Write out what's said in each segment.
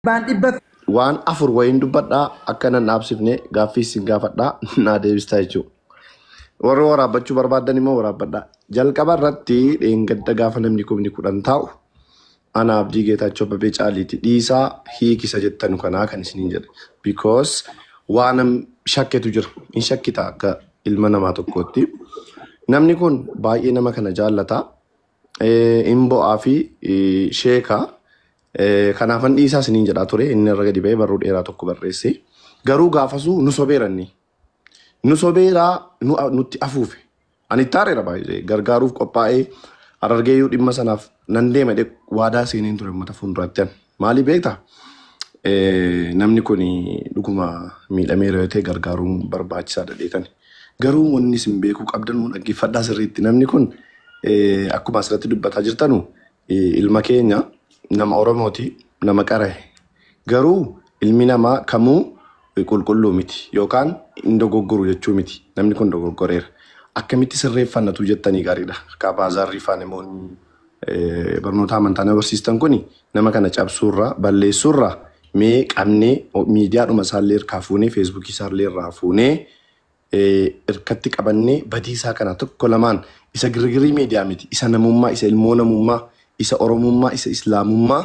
Dhibbaan dhibba Waan afur wayiin dubbadhaa, akka nan dhaabsifne gaaffii isin gaafadhaa, naa deebistaa jechuudha. Warri waraabbachuu barbaadan immoo waraabbadhaa. Jalqaba irratti dheengadda gaafa namni 10,000 taa'u ana Abdii Geetaachoo Abbabee Caaliiti dhiisaa hiikisa jettanu kanaa kan isiniin jedhe. Because waan shakketu jira. In shakkita akka ilma namaa tokkootti. Namni kun baay'ee nama kana jaallata. In bo'aa fi sheekaa. Kanaafan dhiisaa isiniin jedhaa ture. Inni irra gadi ba'ee barruu dheeraa tokko barreesse. Garuu gaafasuu nu sobeeranni. Nu sobeeraa, nutti afuufe. Ani itti aareera baay'ee, gargaaruuf qophaa'ee Harargeeyyuu dhimma sanaaf nan deema jedhee waadaa seeneen ture uummata fuulduraatti. Ani. Maali beektaa? Namni kun dhuguma miidhameera yoo ta'e gargaaruun barbaachisaadha dheetani. Garuu wanni isin beekuu qabdan, dhaggeeffadhaa sirriitti. Namni kun akkuma asirratti dubbataa jirtanu ilma keenya, nama Oromooti, nama qara'e. Garuu ilmi namaa kamuu qulqulluu miti yookaan hin dogoggoru jechuu miti. Namni kun dogoggoreera. Akkamitti sirreeffannatu jettanii gaariidha. Akka baazaarrii faan immoo barnoota amantaa nama barsiistan kuni nama kana cabsuurraa, balleessuurraa, mee qabnee miidiyaadhuma isaallee irkaa fuunee, Feesbuukii isaallee irraa fuunee, irkatti qabannee, badiisaa kana tokko lamaan isa girgirii miidiyaa miti, isa namummaa, isa ilmoo namummaa, isa Oromummaa, isa Islaamummaa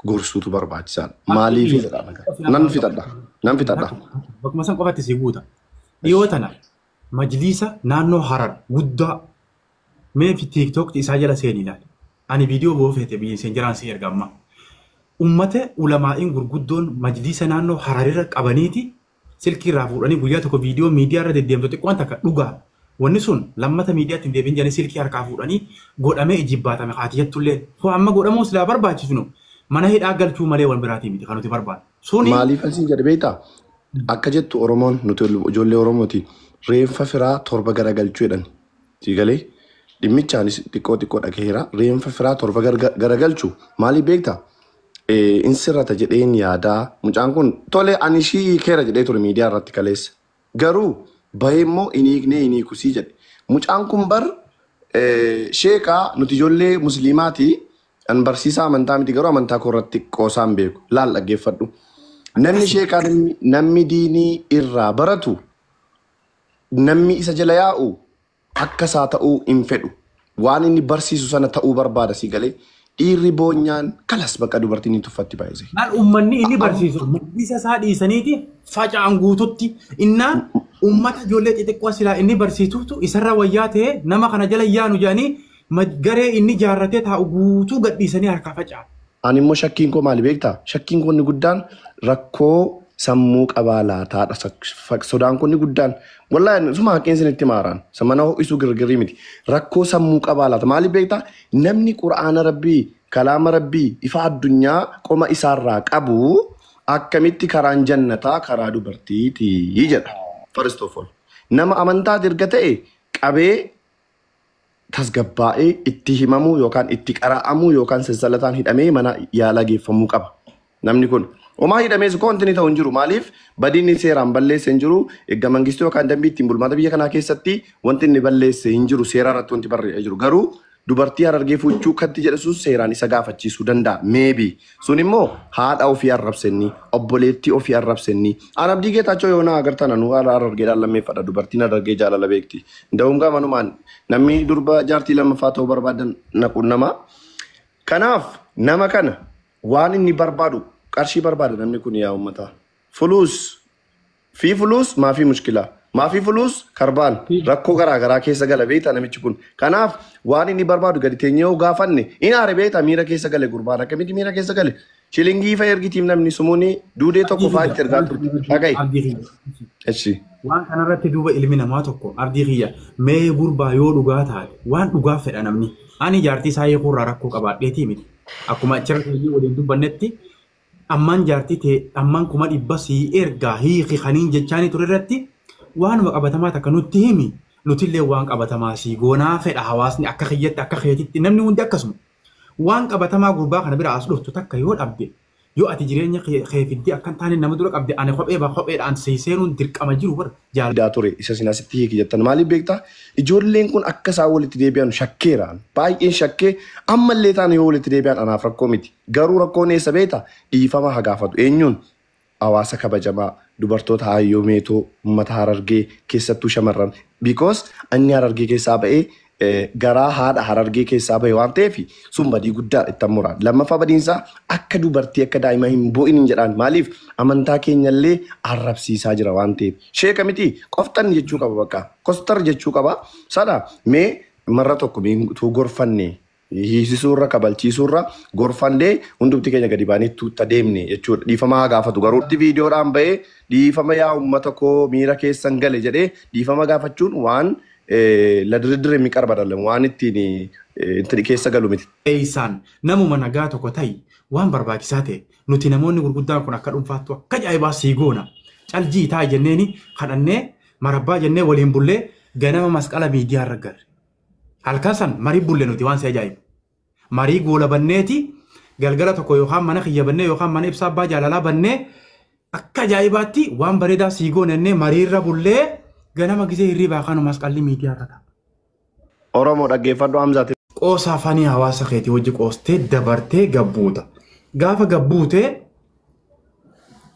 gorsuutu barbaachisaadha. Maaliif jedha? Nan fixadha. Nan fixadha. Bakkuma san qofatti si guuta. Dhiyoo tana majliisa naannoo Harar guddaa mee fi TikTok isaa jala seeni ilaali. Ani viidiyoo boo feete biyya seen jiraan si erga amma. Ummata ulamaa'iin gurguddoon majliisa naannoo Hararirra qabaniiti silkii irraa fuudhanii guyyaa tokko viidiyoo miidiyaa irra deddeemtu xiqqoon takka dhugaa. Wanni sun lammata miidiyaatti hin deebiin jedhanii silkii harkaa fuudhanii godhamee ijibbaatame haatiyattullee. Hoo amma godhamuu silaa barbaachisnu mana hidhaa galchuu malee wal biraatii miti kan nuti barbaadu. Suni Maaliif asiin jedhe beektaa? Akka jettu Oromoon, nuti ijoollee Oromooti. Reenfa firaa torba garagalchuu jedhan. Sii galee, dhimmichaanis xiqqoo xiqqoo dhagaheera. Reenfa firaa torba garagalchuu maaliif beektaa? In sirrata jedheen yaadaa. Mucaan kun tole ani ishii hiikeera jedhee ture miidiyaa irratti kaleessa. Garuu bahee immoo hin hiiknee, hin hiikusii jedhe. Mucaan kun bar sheekaa, nuti ijoollee musliimaati. An barsiisaa amantaa miti, garuu amantaa koo irratti qoosaan beeku. Laal, dhaggeeffadhu. Namni sheekaa, namni diinii irraa baratu, namni isa jala yaa'u akka isaa ta'uu hin fedhu. Waan inni barsiisu sana ta'uu barbaada, si galee. Dhiirri boonyaan kalas bakka dubartiin ni tuffatti baay'isee. Maal, uummanni inni barsiisu majlisa isaa dhiisaniiti faca'an guututti innaa uummata ijoollee xixiqqoo silaa inni barsiisutu isarra wayyaa ta'e nama kana jala yaanu jedhanii garee inni jaarratee taa'u guutuu gadhiisanii harkaa faca'an. Ani immoo shakkiin koo maali beektaa? Shakkiin koo inni guddaan rakkoo sammuu qabaa laataadha. Sodaan koo inni guddaan. Wallaahi suma haqqeen isinitti maaraan. Mana ho'isuu girgirii miti. Rakkoo sammuu qabaa laata? Maali beektaa? Namni Qura'aana Rabbii, kalaama Rabbii, ifa addunyaa qoma isaarraa qabu akkamitti karaan jannataa karaa dubartiiti jedha? First of all. Nama amantaa dirga ta'e qabee tasgabbaa'ee itti himamuu yookaan itti qara'amuu yookaan sansalataan hidhamee mana yaalaa geeffamuu qaba. Namni kun homaa hidhamees koo wanti inni ta'u hin jiru. Maaliif? Badiin inni seeraan balleesse hin jiru. Eegga mangistuu yookaan dambii ittiin bulmaata biyya kanaa keessatti wanti inni balleesse hin jiru. Seera irratti wanti barreeffamee jiru. Garuu dubartii Harargee fuuchuu katti jedhe sun seeraan isa gaafachiisuu danda'a. Maybe. Sun immoo haadha ofii arrabsenni, obboleettii ofii arrabsenni. An Abdii Geetaachoo yoo na agartan, anuu haadha Harargeedhaan lammeeffadha. Dubartiin Harargee jaalala beekti. Da'uun gaamanumaan namni durba jaartii lammaffaa ta'uu barbaadan na quunnamaa. Kanaaf nama kana waan inni barbaadu, qarshii barbaada namni kun, yaa uummataa. فلوس في فلوس ما في مشكلة، ما في فلوس خربان, rakkoo garaa garaa keessa gala beektaa namichi kun. Kanaaf waan inni barbaadu gadi teenyee yoo gaafanne in aare beektaa, miira keessa gale gurbaan. Akkamitti miira keessa gale? Shilingii fa ergitiif namni sumuuni duudee tokko faa itti ergaa turte. Dhaga'i. Abdii kiyya. Echi. Waan kanarratti duuba ilmi namaa tokko, abdii kiyya, mee gurbaa yoo dhugaa taate waan dhugaa fedha namni. Ani jaartii isaa hiikuurraa rakkoo qabaadheetii miti. Akkuma achirra teenyee waliin dubbannetti ammaan jaartii ta'e ammaan 100,000 sii ergaa hiiki kaniin jechaanii ture irratti waanuma qabatamaa takka nutti himi, nutillee waan qabatamaa sii goonaa fedha hawaasni, akka kiyyatti akka keetitti namni hundi akkasuma. Waan qabatamaa gurbaa kana bira as dhuftu takka yoo dhabde Yoo ati jireenya kee fiddee akka hin taane nama dura qabde ani kophee baa kopheedhaan si seenuun dirqama jiru bara jaalala. Daa ture isa isin asitti hiiki jettan maaliif beektaa? Ijoolleen kun akka isaan walitti deebi'an shakkeeraan baay'een shakkee ammallee ta'an yoo walitti deebi'an anaaf rakkoo miti. Garuu rakkoon eessa beektaa? Dhiifama haa gaafatu. Eenyuun? Hawaasa kabajamaa dubartoota Hayyoo Meetoo uummata Harargee keessattuu shamarran. Because inni Harargee keessaa ba'ee garaa haadha Harargee keessaa ba'e waan ta'eef sun badii guddaadha itti muraan. Lammaffaa badiinsaa akka dubartii akka daa'ima hin bo'in hin jedhaan maaliif amantaa keenyallee arrabsiisaa jira waan ta'eef. Sheeka miti qoftan jechuu qaba bakka kostar jechuu qaba. Sana mee marra tokko mee utuu gorfanne hiisisuurra kabalchiisuurra gorfannee hundumti keenya gadi baanee tuutta deemne jechuudha. Dhiifama haa gaafatu garuu viidiyoodhaan ba'ee dhiifama yaa uummata koo miira keessan gale jedhee dhiifama gaafachuun waan la diriddire miqarba dhalam waan ittiin ittiin keessa galu miti. Eeysaan namuma nagaa tokko ta'i waan barbaachisaa ta'e nuti namoonni gurguddaan kun akka dhuunfaattu akka ajaa'ibaa sii goona. Caljii taa jenneeni kadhannee marabbaa jennee waliin bullee ganama masqala miidiyaa irra garre. Halkan san marii bulle nuti waan si ajaa'ibu. Marii goola banneeti galgala tokko yookaan mana kiyya bannee yookaan mana ibsaa abbaa jaalalaa bannee akka ajaa'ibaatti waan bareedaa sii goona jennee mariirra bullee ganama gisee hirribaa kanu masqalli miidiyaa irra ta'a. Oromoo dhaggeeffadhu Hamzaati. Qoosaa afaanii hawaasa keetii hojii qoostee dabartee gabbuuta. Gaafa gabbuutee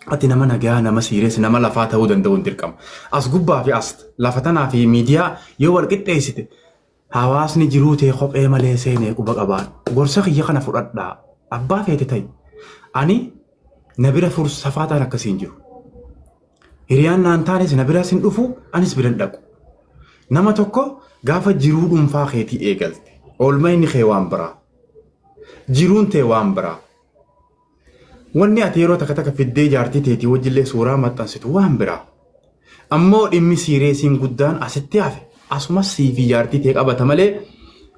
ati nama nagaa nama siirees nama lafaa ta'uu danda'u hin dirqama. As gubbaa fi as lafa tanaa fi miidiyaa yoo wal qixxeessite hawaasni jiruu ta'e kophee malee seenee quba qabaan. Gorsa kiyya kana fudhadhaa. Abbaa feete ta'i. Ani na bira fursafaa ta'an akkasiin jiru. Hiriyaan naan taanes na bira sin dhufu anis bira hin dhaqu. Nama tokko gaafa jiruu dhuunfaa keetii eegalte. Oolmaa inni kee waan biraa. Jiruun tee waan biraa. Wanni ati yeroo takka takka fiddee jaartii teetii wajjillee suuraa maxxansitu waan biraa. Ammoo dhimmi siireesiin guddaan asitti hafe. Asumas sii fi jaartii tee qabata malee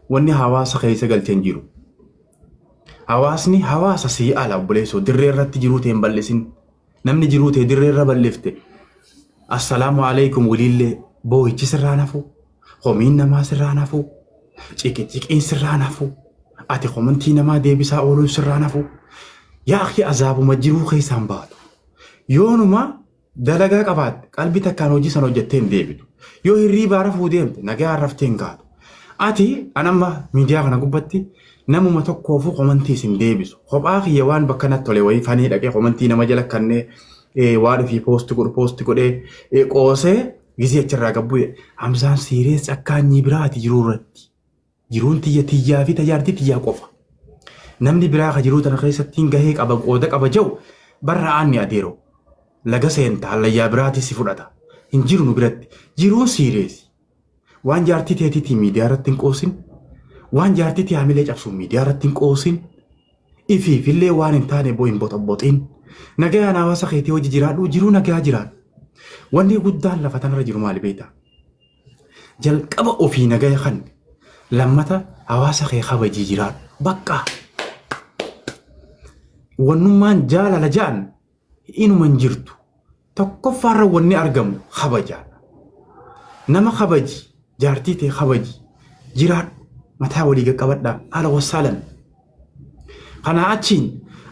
wanni hawaasa keessa galchee hin jiru. Hawaasni hawaasa sii ala obboleessoo dirree irratti jiruu tee hin bal'isin. Namni jiruu tee dirree irra bal'ifte. Assalaamu alaikum waliillee boo'ichi sirraa nafu. Homiin namaa sirraa nafu. Ciqiciqiin sirraa nafu. Ati komantii namaa deebisaa ooluun sirraa nafu. Yaa akhi azaabuma jiruu keessaan baatu. Yoonuma dalagaa qabaatte qalbii takkaan hojii sana hojjettee hin deebitu. Yoo hirriibaa rafuu deemte nagaa raftee hin kaatu. Ati anamma miidiyaa kana gubbatti namuma tokkoofuu komantii isin deebisu. Kophaa kiyya waan bakka natti tole wayii fanii dhaqee komantii nama jala kannee waan ofii poosti godhu poosti godhee qoosee gisee achirraa gabbu'e. Hamzaan siirees akka anyii biraati jiruu irratti. Jiruun tiyya tiyyaa fi tajaajilti tiyyaa qofa. Namni biraa ka jiruu tana keessatti gahee qaba qooda qaba jedhu barra aanni adeero. Laga seenta hallayyaa biraati si fudhata. Hin jiru nu biratti. Jiruun siireesi. Waan jaartii teetiitii miidiyaa irratti hin qoosin. Waan jaartii tee hamilee cabsuun miidiyaa irratti hin qoosin. Ifiifillee waan hin taane boo hin boxoboxin. Nagayaan hawaasa keetii hojii jiraadhu jiruu nagaa jiraadhu. Wanni guddaan lafa tanarra jiru maali beektaa? Jalqaba ofii nagaya kan lammata hawaasa kee kabajii jiraadhu. Bakka wannummaan jaalala ja'an inuma hin jirtu. Tokkoffaarra wanni argamu kabajaadha. Nama kabaji, jaartii ta'e kabaji, jiraadhu, mataa walii qaqqabadhaa, haala wassaalan. Kanaa achiin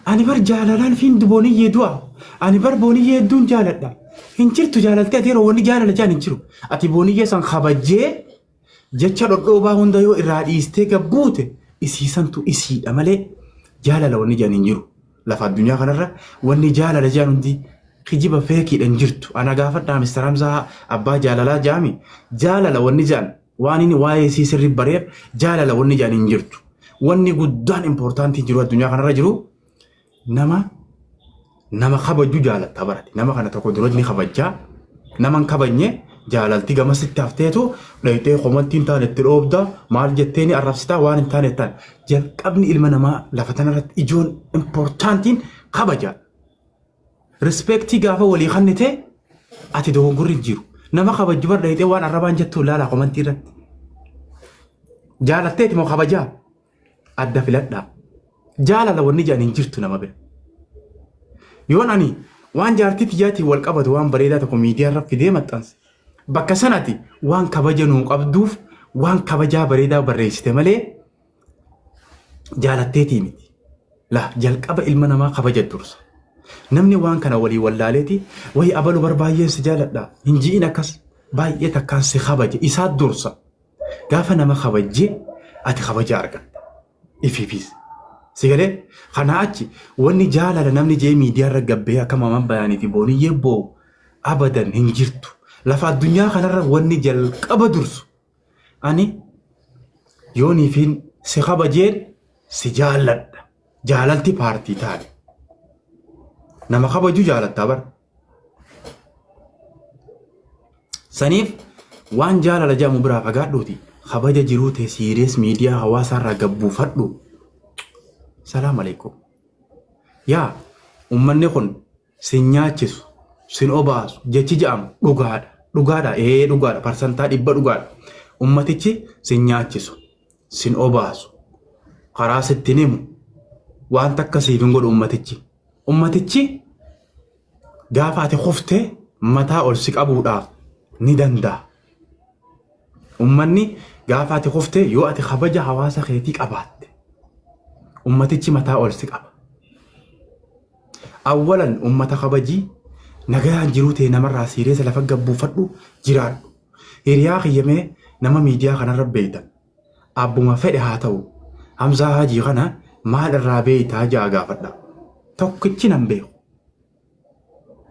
ani bar jaalalaan fi booniyyee du'a. Ani bar booniyyee hedduun jaaladha. Hin jirtu jaalaltee ati yeroo wanni jaalala jaan hin jiru. Ati booniyyee san kabajjee jecha dhodhoobaa hunda yoo irraa dhiistee gabbuute isiisantu isiidha malee jaalala wanni jaan hin jiru. Lafa addunyaa kanarra wanni jaalala jaan hundi kijiba feekiidha hin jirtu. Ana gaafadhaa Mr. Hamzaa abbaa jaalalaa jaami jaalala wanni jaan waan inni waa'ee isii sirri bareef jaalala wanni jaan hin jirtu. Wanni guddaan impoortaantii jiru addunyaa kanarra jiru nama kabaju jaalatta barate. Nama kana tokko dura ni kabajjaa. Nama hin kabajne jaalalti gamasitti hafteetu dhayitee komantii hin taane itti dhoobda maal jettee ni arrabsitaa waan hin taane ta'an. Jalqabni ilma namaa lafa tanarratti ijoon impoortaantiin kabaja. Rispeektii gaafa walii kennite ati dogongorri hin jiru. Nama kabajju bar dhayitee waan arrabaan jettu ilaalaa komantii irratti. Jaalatteeti moo kabajaa? Adda filadhaa. Jaalala wanni jedhan hin jirtu nama bira. Yoon ani waan jaartii tiyyaatiin wal qabatu waan bareedaa tokko miidiyaa irra fidee maxxanse. Bakka sanatti waan kabaja nuu qabduuf waan kabajaa bareedaa barreessite malee jaalatteetii miti. La jalqaba ilma namaa kabaja dursa. Namni waan kana walii wallaaleeti wayi abalu bar baay'een si jaaladha. Hin ji'in akkas baay'ee takkaan si kabaje isaa dursa. Gaafa nama kabajje ati kabaja argatta. Ifiifis. Si galee kanaa achi wanni jaalala namni jee miidiyaa irra gabbee akka maman bayaanii fi booniyyee boo'u abadan hin jirtu. Lafa addunyaa kanarra wanni jalqaba dursu ani yooniifiin si kabajeen si jaalladha. Jaalalti paartii taate. Nama kabaju jaalattaa bara. Saniif waan jaalala jedhamu biraa fagaadhuuti. Kabaja jiruu ta'e siirees miidiyaa hawaasaarraa gabbuufadhu. Salaam alaikum. Yaa uummanni kun sin nyaachisu, sin obaasu, jechi jedhamu dhugaadha. Dhugaadha ee dhugaadha 100% dhugaadha. Ummatichi sin nyaachisu, sin obaasu, karaa sitti himu waan takka siif hin godhu ummatichi. Ummatichi gaafa ati kuftee mataa ol si qabuudhaaf ni danda'a. Ummanni gaafa ati kuftee yoo ati kabaja hawaasa keetii qabaatte ummatichi mataa ol si qaba. Awwalan ummata kabajii nagaan jiruu ta'e namarraa siireessa lafa gabbuufadhu jiraadhu. Hiriyaa kiyyamee nama miidiyaa kanarra beektan abbuma fedhe haa ta'u Hamzaa Hajii kana maal irraa beektaa ja'a gaafadha. Tokkichi nan beeku.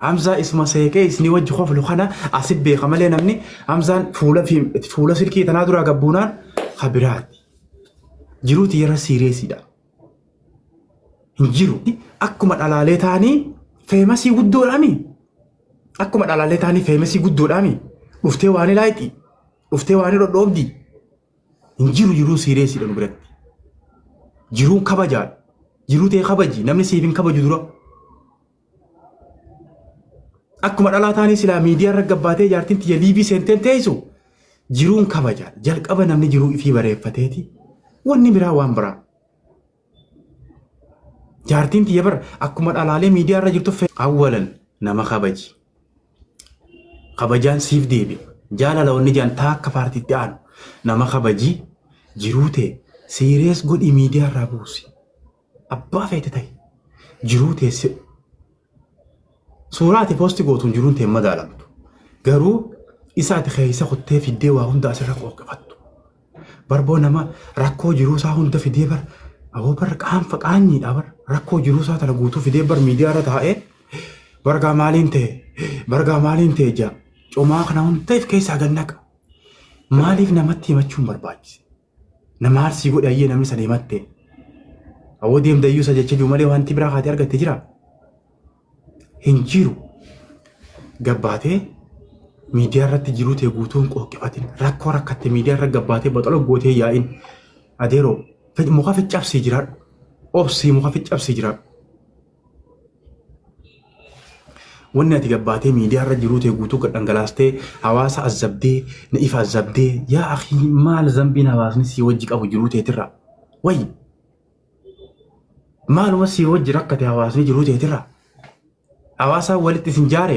Hamzaa isuma seeqee isinii wajji koflu kana asit beeka malee namni Hamzaan fuula silkii tanaa duraa gabbuunaan kabiraati. Jiruuti yeroo siireesiidha. Hin jiru. Akkuma dhalaalee ta'anii feemasii guddoodhaami. Akkuma dhalaalee ta'anii feemasii guddoodhaami. Dhuftee waan ilaayixi. Dhuftee waan dhodhoobdi. Hin jiru jiruu siireesiidha nu biratti. Jiruun kabajaadha. Jiruu ta'e kabaji namni siif hin kabaju dura. Akkuma dhalaa ta'anii silaa miidiyaa irra gabbaatee jaartiin tiyya liivii seenteen teessu jiruun kabajaadha. Jalqaba namni jiruu ifii bareeffateeti. Wanni biraa waan biraa. Jaartiin tiyya bara akkuma dhalaalee miidiyaa irra jirtu awwalan nama kabaji. Kabajaan siif deebi'a. Jaalala wanni jaan taakka paartiitti aanu nama kabaji jiruu ta'e siirees godhi miidiyaa irraa buusi. Abbaa feete ta'e jiruu ta'e suuraa ati poosti gootuun jiruun ta'e madaalamtu. Garuu isa ati keessa kuttee fiddee waa hunda asirra qooqfattu. Barboo nama rakkoo jiruu isaa hunda fidee bar aboo bar qaanfa qaanyiidha bar rakkoo jiruu isaa tana guutuu fidee bar miidiyaa irra taa'ee bargaa maaliin ta'e bargaa maaliin ta'e jaa comaa kana hunda if keessaa gannaqa. Maaliif namatti himachuun barbaachise? Nama arsii godhe ayyee namni sana himatte. Awoo deemdayyuu isa jecha jiru malee wanti biraa kaatee argatte jira. Hin jiru. Gabbaatee miidiyaa irratti jiruu ta'e guutuu hin qooqqifatin. Rakkoo rakkatte miidiyaa irra gabbaatee baxaloo gootee yaa'in. Adeeroo muka ficcabsii jiraadhu. Obsii muka ficcabsii jiraadhu. Wanni ati gabbaatee miidiyaa irra jiruu ta'e guutuu gad dhangalaastee hawaasa azabdee na ifa azabdee yaa akhi maal zambiin hawaasni sii wajji qabu jiruu ta'eetirra. Wayi maaluma sii wajji rakkate hawaasni jiruu ta'eetirra. Hawaasa walitti isin jaare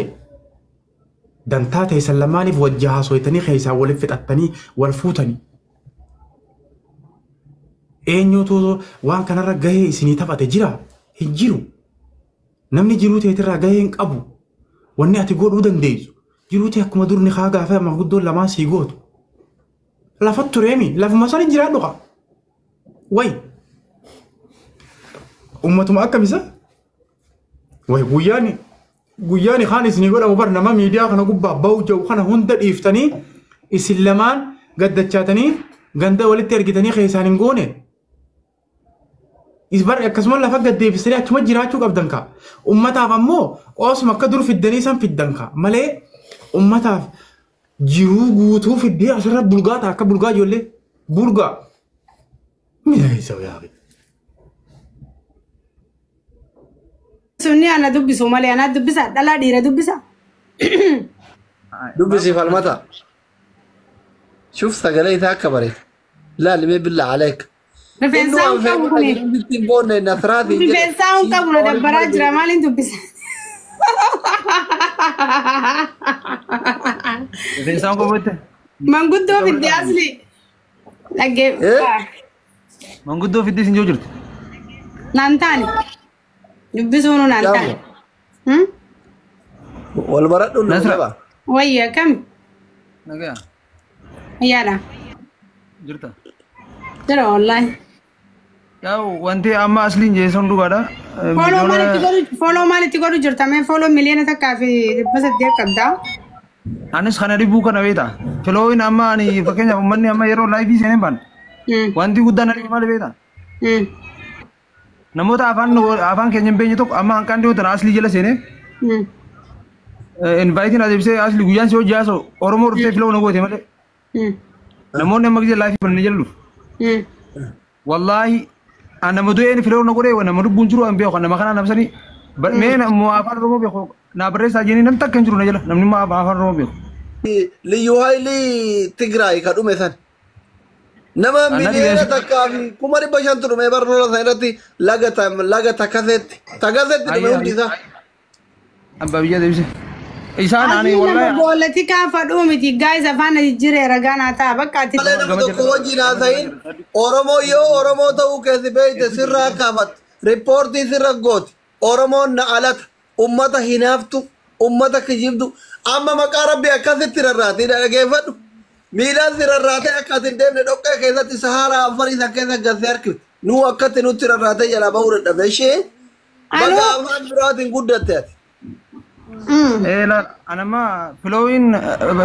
dantaa teessan lamaaniif wajji haasoytanii keessaa walitti fixattanii wal fuutanii. Eenyutu waan kanarra gahee isinii taphate jira? Hin jiru. Namni jiruu ta'eetirraa gahee hin qabu. Wanni ati godhuu dandeessu jiruu ta'e akkuma durni haa gaafa maanguddoon lamaan sii gootu. Lafa tureemi lafuma sana jiraadhu qa. Wayi ummatuma akkamisa? Wayi guyyaan kaan isinii godhamu bar nama miidiyaa kana gubbaa bahu jiru kana hunda dhiiftanii isin lamaan gaddachaatanii ganda walitti ergitanii keessaan hin goone. Bar akkasuma lafa gaddeebisanii achuma jiraachuu qabdan kaa. Ummataaf ammoo qoosuma akka dur fiddanii san fiddan kaa. Malee ummataaf jiruu guutuu fiddee asirra bulgaa ta'a akka bulgaa ijoollee bulgaa. Mina isa yaaqi. Sunni ana dubbisu malee ana dubbisa dhalaa dhiira dubbisa. Dubbisi falmata. Shuf sagalee isaa akka bareedu. Laali mee billaa aleek. Rifeensaa hin qabu kuni. Rifeensaa hin qabu na dabbaraa jira maaliin dubbisa? Rifeensaa hin qabu jette? Manguddoo fidde asli. Dhaggee. Manguddoo fiddee isin jiru jirti? Naan taane. Dubbisuun naan taane. Wal baradhu nama Nasra. jabaa. Wayya kam? Nagaa. Ayyaadha. Jirta. Jira wallaahi. Yaa'u wanti amma asliin jeeson dhugaadha. Follow maalitti godhu follow maalitti godhu jirta mee follow 1,800,000 qabda. Anis kana dhibuu kana beekta. Filooyin amma ani fakkeenyaaf uummanni amma yeroo laayivii seeneen baan. Wanti guddaan ani maal beekta? Namoota afaan keenya hin beekne tokko amma hanqaan dhiyoo tana aslii jala seenee invaayitiin adeemsisee asli guyyaan si hojii haasa'u Oromoo dhuftee filoo na goote malee. Namoonni amma gisee laayivii bananii jala dhufu. Wallaahi nama du'een filoo na godhee nama lubbuun jiru an beeku nama kana namsanii mee immoo afaan Oromoo beeku naa barreessaa jennee namni takka hin jiru na jala namni immoo afaan Oromoo beeku. Liyyuu Haayilii Tigraay ka dhume san. Nama Anna 1,500,000tu dhume bara lola san irratti laga laga takaseetti. Takaseetti dhume hundi isaa. Abbaa biyya deebise. Isaan ani Asii nama wallaahi poolitikaa fadhuu miti gaayis afaan jijjiireera gaanaa ta'a bakka ati. Malee nama tokko wajjin haasa'iin Oromoo yoo Oromoo ta'uu keessi beekte sirraa kaafatti. Riippoortii sirra gooti. Oromoon na alata. Ummata hinaaftu. Ummata kijibdu. Amma maqaa rabbii akkasitti rarraatee dhageeffadhu. Miilaan si rarraatee akka ati hin deemne dhoqqee keessatti saharaa afarii san keessa galtee harkifte. Nuu akkatti nutti rarraatee jalaa bahuu dadhabne ishee. Baga Aloo. afaan biraatiin guddatte ati. Anamma filooyin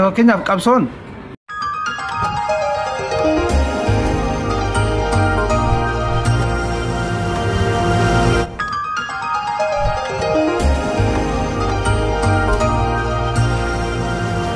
fakkeenyaaf qabsoon